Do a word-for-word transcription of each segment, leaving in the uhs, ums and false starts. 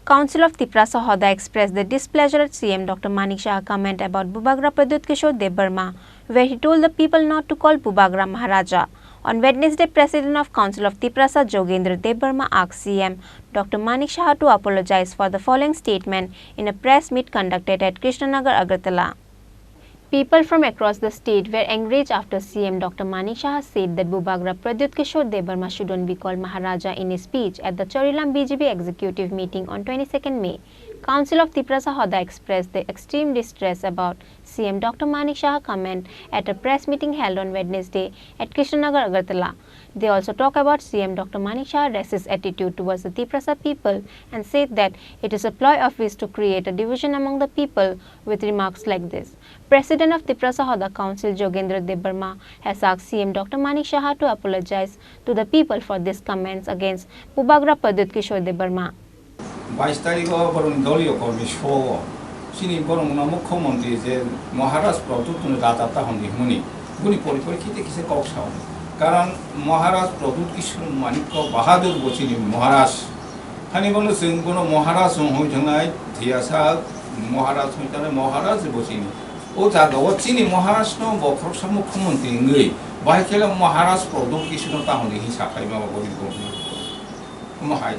Council of Tiprasa Hoda expressed the displeasure at C M Doctor Manik Saha comment about Bubagra Pradyut Kishore Debbarma, where he told the people not to call Bubagra Maharaja. On Wednesday, President of Council of Tiprasa Jogendra Debbarma asked C M Doctor Manik Saha to apologize for the following statement in a press meet conducted at Krishnanagar, Agartala. People from across the state were enraged after C M Doctor Manik Saha said that Bubagra Pradyut Kishore Debbarma shouldn't be called Maharaja in his speech at the Charilam B J P executive meeting on twenty-second May. Council of Tiprasa Hoda expressed the extreme distress about C M Doctor Manik Saha comment at a press meeting held on Wednesday at Krishnanagar, Agartala. They also talk about C M Doctor Manik Saha's racist attitude towards the Tiprasa people and said that it is a ploy of his to create a division among the people with remarks like this. President of Tiprasa Hoda Council Jogendra Debbarma has asked C M Doctor Manik Saha to apologize to the people for these comments against Bubagra Pradyut Kishore Debbarma. Bais tarikh o borokni doliyo kormi soo chini borokno mukhyamantri je Maharaj Pradyut no raja ta hwnwi hwnwi buni porikhorikhe kisa kok sao. Karon Maharaj Pradyut Kishore Manikya Bahadur bo chini Maharaj. Hani bono chwng bono Maharaj hwnwi thangnai, thiyasa Maharaj hwnwi thangnai, Maharaj bo chini. O jaga o chini Maharaj no bo khoroksa mukhyamantri wngwi, bahai khe Maharaj Pradyut Kishore no ta hwnwi hinsa khaima bo gori bo. Omo hai.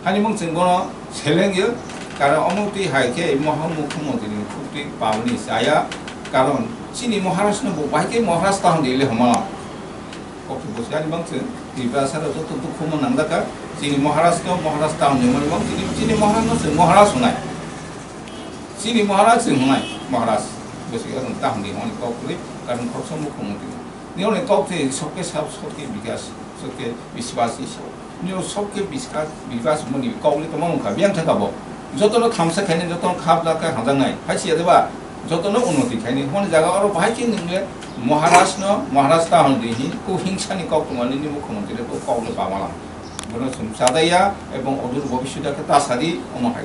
Hani mung chwng bono seleng yo, karon omo twi hai khe moha mukhyamantri ni khuk twi palni chaya, karon chini Maharaj no bo bahai khe Maharaj ta hwnwi le hwnma. Kok twi bo chwng ani bang chwng Tiprasa rok joto dukhu mo nang jaka, chini Maharaj no Maharaj ta hwnwi hwnma bang chini, chini Maharaj no chwng Maharaj hwnai. Chini Maharaj chwng hwnai Maharaj. Bo chwng ta hwnwi hwnmani kok twi, karon khoroksa mukhyamantri. Nini kok twi sobke sab sobke bikas, sobke biswas ni sabo. Nini sobke biska-, biswas mani kok le tongma wngkha, biyang thaka bo. Jotono thamsa khainai, jotono khap lak khe hamjaknai. Hai siya deba, jotono unnoti khainai. Hwnwi jaga oro bahai khe nwngle Maharaj no, Maharaj ta hwnwi hi, ku hingsa ni kok tongmani nini mukhyamantri le kok le bamala. Bono chwng chadaiya, ebong odur bobiswt khe ta sadi, omo hai.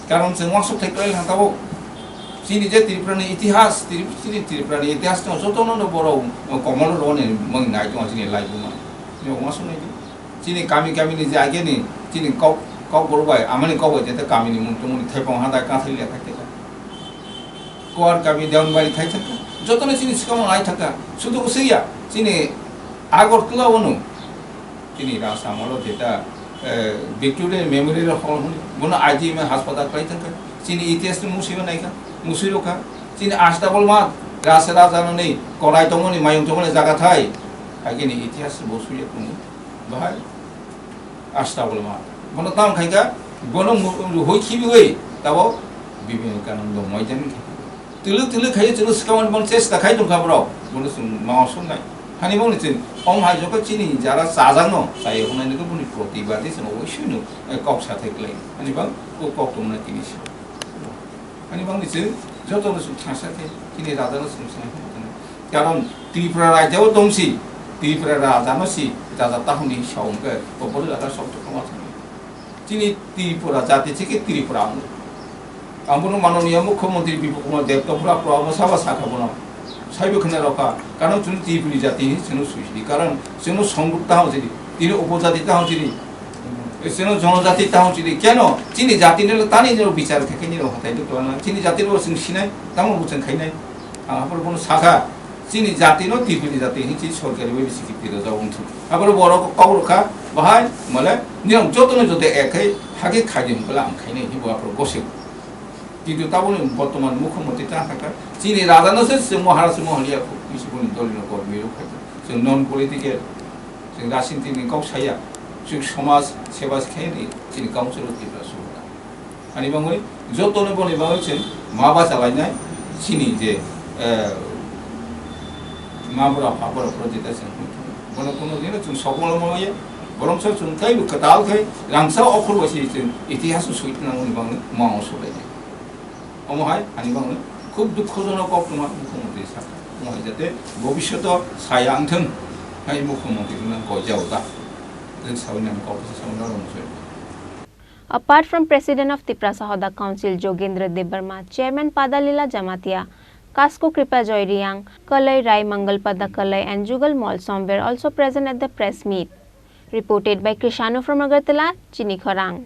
Karon chwng uansuk thai kwlai thang tabuk. Chini je Tripura ni itihas, Tri-, chini Tripura ni itihas no jotono no borok komolo roni mung nai tongo chini laibuma. Yo uansuk nai di. Chini kami kami ni je ageni chini kok, kok borok bai, amani kok bai jete kami ni mung tongmani Thephang Hadai, Kathali, Lekha, Teka. Kuar kami Deonbari khai thangka. Jotono chini sikamo nai thangka. Sudu usaiya chini Agartala ono. Chini Raj amolo jeta, eh, Victoria Memorial Hall hwnwi, bono I G M haspatal khlai thangkha. Chini itihas ni musui bo naikha, musui rokha. Chini Ashtabulma, Raj Raja no ni korai tongmani, mayung tongmani jaga thai. Agini itihas bo suya tongo. Bahai Ashtabulma. Bono tang khaikha, bono mu-, hoi khibiwi, tabo Vivekananda Maidani khe. Twlwk twlwk khai chwng swkang mani chesta khai tongkha borok. Bono chwng ma osongnai. Hani bongni chwng ong hai jokhe chini jara chajakno chai hwnai nokhe boni protibadi chwng oboisoi no, eh, kok sathai klai. Hani bang ko kok tongna tini se. Hani bangni chwng jotono chwng thangsa khe chini rajano chwng sai hwnai. Karon Tripura rajao tongsi, Tripura rajano si, raja tahoni sa ongkhe, to boro jaga sok to kama thangwi. Chini Tripura jati theke Tripura ang. Ang bono manoniya mukhyamantri Bipul Kumar Deb to pura pura omo saba sakha bono. Saibo khna rokha. Karon chwng Tripuri jati hi chwngno suisidi. Karon chwngno songruk ta hong chidi. Tini upojati ta hong chidi. Chwngno jonojati ta hong chidi. Keno? Chini jati ni tani ni bichar khe khe ni rok hatai duk lana. Chini jati ro chwng sinai. Tamo bo chwng khainai. Ang apor bono sakha. Chini jati no Tripuri jati hinwi chini sorkari bai bisi kipti rwjak wngthung. Aboro borok kok rwkha, bahai, mole, niyom jotono joto ek khai hake khaidi hwnkhwla ang khainai hinwi bo aphuru gosip. Kintu taboni bortoman mukhyamantri ta hakha, chini raja no se chwng Maharaj Moholiya bisi boni doli no kormi rok khaikha. Chwng non political, chwng rajniti ni kok saya, chwng somaj seba khainai chini council of Tripura Sahota. Ani bangwi jotono boni bagwi chwng ma bachalainai chini je, eh, ma bura pha bura bura jeta chwng bono kono dino chwng sokmolo maya, borok chwng taibo kwtal khai rangsa okhor bai se chwng itihas soi tnangmani bangwi ma o solainai. Omo hai ani bangwi khub dukhojonok koktwma mukhyamantri sakha. Omo hai jate bobisyoto saya wngthwng hai mukhyamantri wngna koi jao ta. Chwng sawi nang kok sa sawi nang rong soi. Apart from President of Tiprasa Hoda Council Jogendra Debbarma, Chairman Padalila Jamatia, Kasko Kripajoy Reang, Kalai Rai Mangalpada Kalai and Jugal Molsom were also present at the press meet. Reported by Krishanu from Agartala, Chini Khorang.